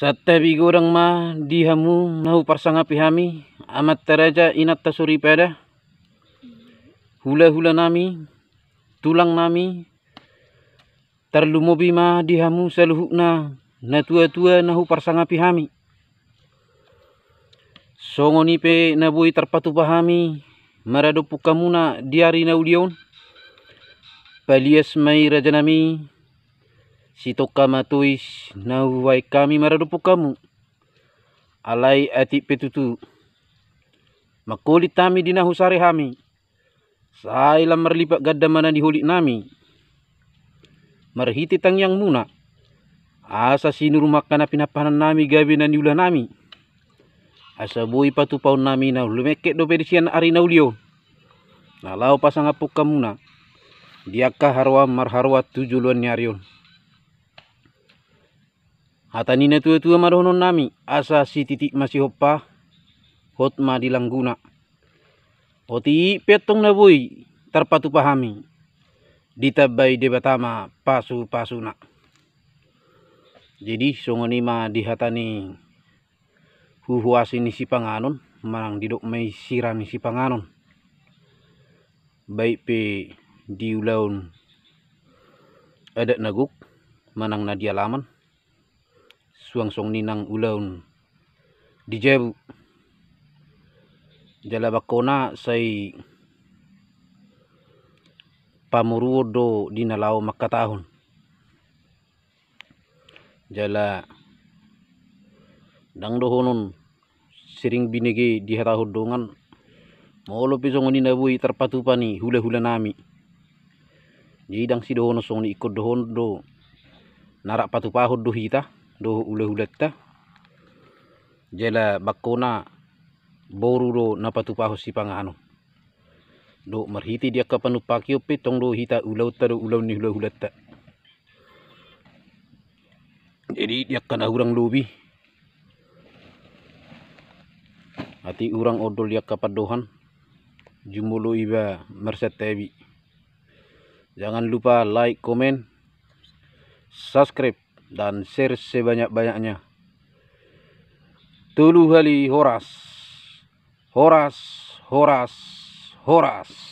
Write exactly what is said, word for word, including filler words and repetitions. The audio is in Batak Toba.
Santabi godang ma di hamu na huparsangapi hami, amanta raja, inanta soripada, hulahulanami, tulangnami, tarlumobi ma di hamu saluhutna natuatua na huparsangapi hami. Songon i pe na boi tarpatupa hami maradophon hamuna di ari na uli on, palias ma i rajanami, sitongka ma tois na hubaen hami maradophon hamu. Alai atik pe tutu mangholit hami di na husare hami, sai lam marlipat ganda ma na niholitnami marhite tangiangmuna, asa sinur ma angka na pinahanannami gabe na niulanami, asa boi patupaonnami na lumengket dope di sian ari na uli on, na laho pasangaphon hamuna di angka haroan marharoan tu joloan ni ari on. Hata ni natuatua ma dohononnami, asa sititik ma sihompa, hot ma di langguna. Otik pe antong na boi tarpatupa hami, ditambai Debata ma pasupasuna. Jadi songon i ma di hata ni huhuasi ni sipanganon, manang didok ma i sira ni sipanganon, baik pe di ulaon adat na gok manang na di alaman, suang songon i nang ulaon di jabu. Jala bangkona sai pamoruon do di na laho mangkatahon. Jala ndang dohonon sering binege dihatahon dongan, molo pe songon i na boi tarpatupa ni hulahulanami. Jadi ndang sidohonon songon i, ingkon dohonon do na rap patupahon do hita dohot hulahulanta. Jala bangkona boru do na patupahon sipanganon. Dohot marhite di angka panumpakion pe tong do hita ulaonta do ulaon ni hulahulanta. Jadi di angka na hurang lobi, atik hurang ondol di angka pandohan, jumolo iba marsantabi. Jangan lupa like, komen, subscribe, dan share sebanyak-banyaknya. Tolu hali horas. Horas, horas, horas.